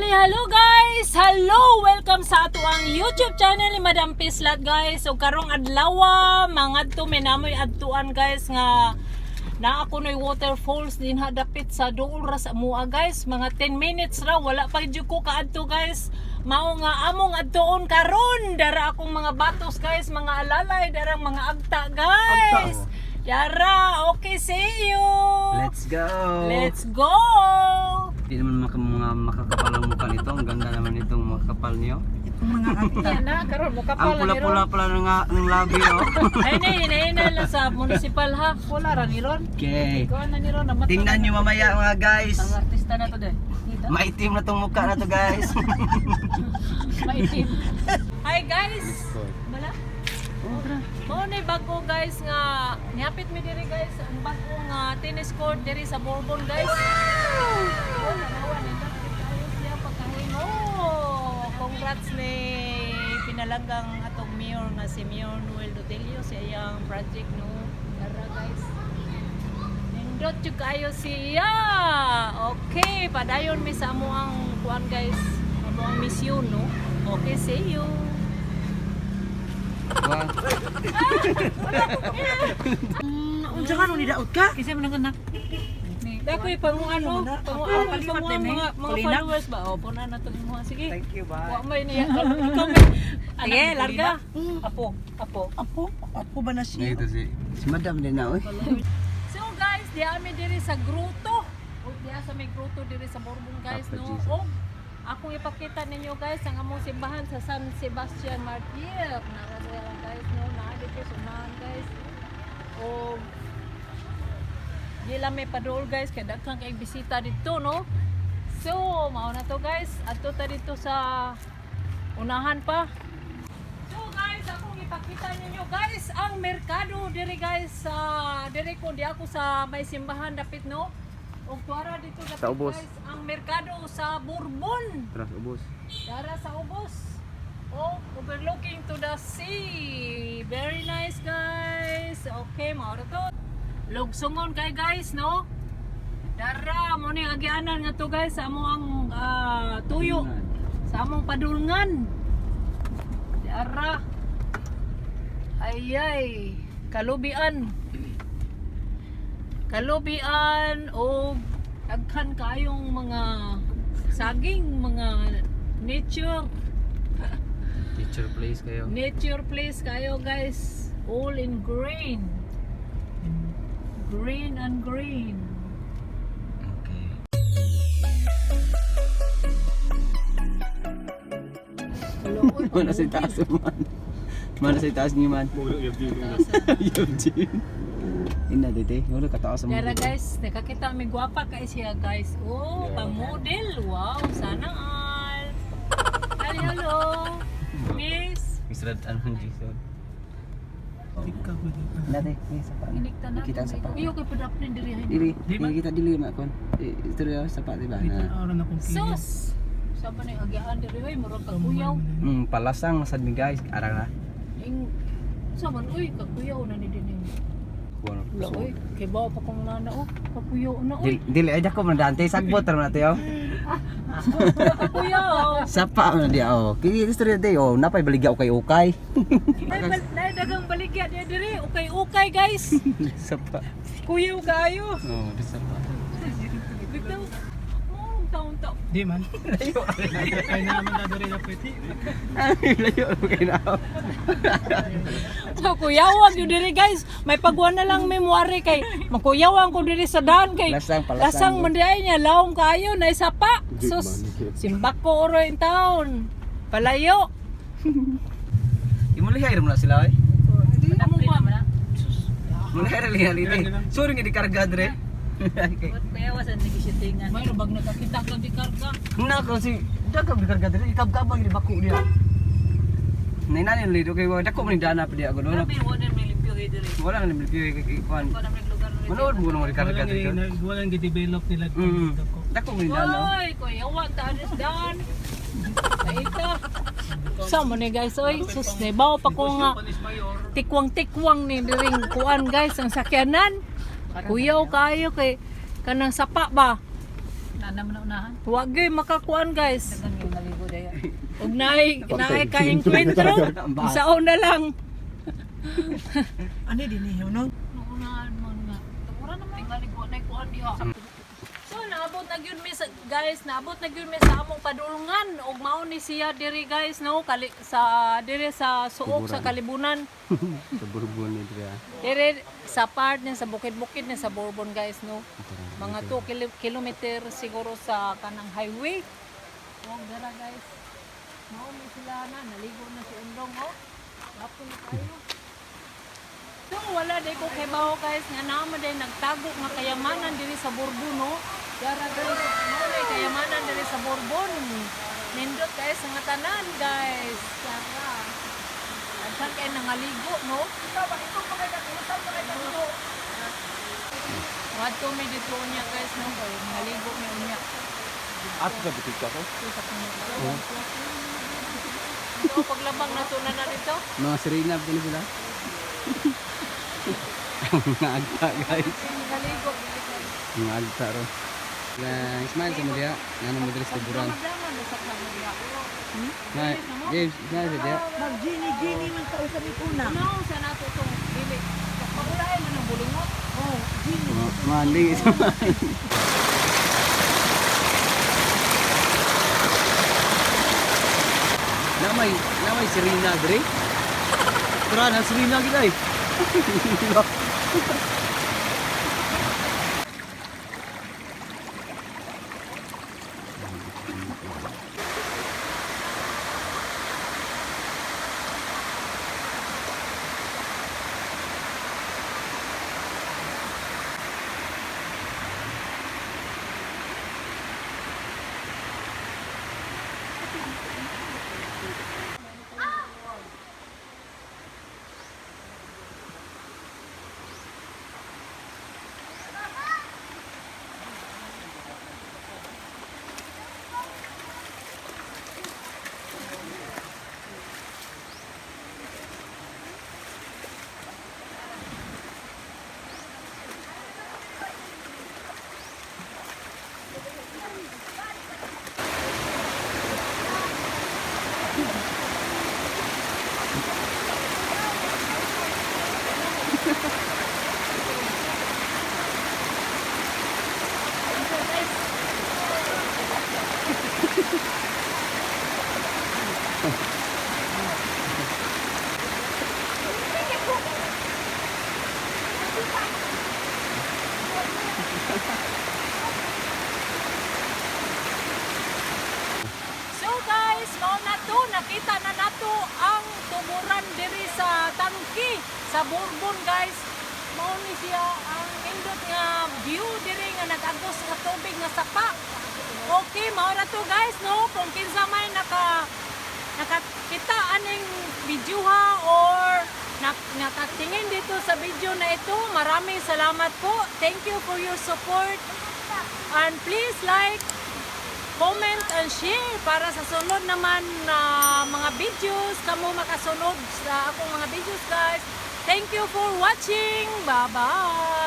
Hali, hello guys! Hello! Welcome sa ato ang YouTube channel ni Madam Pislat, guys. So karong adlaw, mangadto mi namoy adtuan, guys, nga naa kunoy waterfalls din dapit sa duol ra sa mua, guys. Mga 10 minutes ra, wala pa jud ko kaadto, guys. Mao nga among adtuon karon. Dara akong mga batos, guys, mga alalay, darang mga agta, guys. Dara, okay, see you. Let's go! Let's go! Hindi naman mga makakapal ang mukha nito. Ang ganda naman itong makakapal niyo. Yan na, karon mo Ang kapal na pula-pula pala ng labi, oh. Ay, nay, na lang sa municipal ha. Wala ra ni Ron. Okay. Ikaw na ni Ron. Namatay Tingnan na. nyo mamaya, mga guys. Ang artista na to de. Dito. Maitim na tong mukha na to, guys. Maitim. Hi guys. Wala. Mao ni bago, guys, nga nihapit mi diri, guys, ang bago nga tennis court diri sa Bourbon, guys. Oh, nanawa ni kayo siya pagkahimo. Congrats ni pinalanggang atong mayor nga si Mayor Noel Dotelio sa iyang project, no. Tara, guys. Nindot jud kayo siya. Okay, padayon mi sa amo ang kuan, guys. Amo ang mission, no. Okay, see you. Wow. Unsa ka nung nidaot ka? Kasi mo nang anak. Dakoy panguan mo, panguan, panguan mga followers ba? O, puna na to imo. Sige. Thank you, bye. Wa may niya. Ikaw may. Sige, larga. Apo, apo. Apo, apo ba na siya? Ito si Madam din na, oy. So guys, di ami diri sa gruto. O diya sa may gruto diri sa Borbon, guys, Papa no. Jesus. O akong ipakita ninyo, guys, ang among simbahan sa San Sebastian Martir. Nara siya lang, guys, no. Naa dito sa unahan, guys. O di lang may padol, guys, kay daghan kay bisita dito, no. So, mao na to, guys. Adto ta dito sa unahan pa. So guys, akong ipakita ninyo, guys, ang merkado diri, guys, sa diri ko di ako sa may simbahan dapit, no. Og tuara dito dapit Sa ubos. guys, ang merkado sa Bourbon. Tara, ubos. Dara sa ubos. Oh, overlooking to the sea. Very nice, guys. Okay, mao ra to. Lugsungon kay guys, no? Dara mo ni agianan nga to, guys, sa amo ang tuyo. Sa among padulngan. Dara. Ayay, kalubian. Kalubian o daghan kayong mga saging, mga nature, Teacher place kayo. nature place kayo, guys. All in green. Green and green. Okay. Hello, Mana sa taas man. Mana sa taas niyo man. Yabdin. Ina dito, wala kataas mo. Dara guys, nakakita mi gwapa kay siya, guys. Oh, pang-model. Wow, sana all. Hi, hello. Miss. Misrad anong Jason. Nate, may sapa. Inikta na. Kita sa pa. Iyo kay padapnin diri hay. Dili, dili kita dili ma kon. Ito rin sapa di ba? Na. Sus. Sa pa ni agian diri oy, murag kakuyaw. Palasang sad mi, guys, arang na. Ing sa man oy, kakuyaw na ni dinhi. Wala oy, kay bawo pa kong nana oh, kakuyaw na oy. Dili ay dako man dante sagbot ra man nato yo. Kakuyaw. Sapa man dia oh. Kini istorya day oh, napay baligya ukay ukay. Ay, nay dagang baligya diya diri, ukay-ukay, guys. Sapa. Kuyaw kayo. Oh, di sapa. Bitaw. Oh, taon taon. Di man. Layo. Ay naman na diri dapat. Ay, layo kay na. So, kuyawag yun diri, guys. May pagwa na lang memory kay makuyawan ko diri sa daan kay Lasang, palasang. Lasang man di ay niya lawom kayo na isa pa. Sus, simbak ko oro in town. Palayo. Imulihay ra man na sila oy. Amo ba? Mulihay ra liha lite. Sorry nga di karga dre. Kaya wasan nagisitingan. May rubag nakakita ka di karga. Na kasi dagam di karga dre ikab-kabang di bako dia. Nay nani lido kay dako man dana pa dia ako no. Grabe, wala may limpyo kayo diri. Wala na limpyo kay kuan. Wala may lugar na Manood mo nang karga dre. Walang gi-develop nila dako. Dako man dana. Oy, kuyawan ta anis daan. Naita. Sa mo ni guys, oy, sus nebaw pa ko nga tikwang-tikwang ni diring kuan, guys, ang sakyanan. Kuyaw kayo kay kanang sapa ba. Na naman na unahan. Wa gyud makakuan, guys. Dagan yung naligo daya. Ug naay naay ka enkwentro. Saon na lang. Ano din niyo, no? Naunahan man nga. Tura naman. Tingali ko na kuan diha. So naabot na gyud mi sa, guys, naabot na gyud mi sa among padulngan ug mao ni siya diri, guys, no, kali, sa diri sa Suok sa Kalibunan. Sa Bourbon ni Drea. Diri sa part ni sa bukid-bukid ni sa Bourbon, guys, no. Mga 2 kilometer siguro sa kanang highway. Wag dara, guys. Mao ni sila na naligo na si Undong, oh. Gwapo na kayo. So wala day ko kibaw, guys, nga naa man day nagtago nga kayamanan diri sa Bourbon, no. Dara, guys, mao nay kayamanan diri sa Bourbon. Nindot guys nga tanan, guys. Dara. Daghan kay nangaligo, no. Wadto mi dito unya, guys, no, kay nangaligo mi unya. Ato sa butik ako. So paglabang nato na na dito. Mga Serena pa sila. Mga agta, guys. Nangaligo dili, guys. Mga agta ro. Na smile sa mo diha. Nga mo diri sa tuburan. Paglaman sa kamo diha. Na James, smile sa diha. Mag-genie-genie man ka usab una. No, sa nato tong dili. Pagulain man ang bulingot. Oh, genie. Mali sa Namay, namay Serena dre. Tara na Serena gid ay. So guys, mao na to, nakita na nato ang tuburan diri sa tangki sa Bourbon, guys. Mao ni siya ang nindot nga view diri nga nag-agos nga tubig nga sapa. Okay, mao na to, guys, no, kung kinsa may nakakita aning video ha or nakatingin dito sa video na ito, maraming salamat po. Thank you for your support. And please like, comment and share para sa sunod naman na mga videos kamo makasunod sa akong mga videos, guys. Thank you for watching. Bye-bye.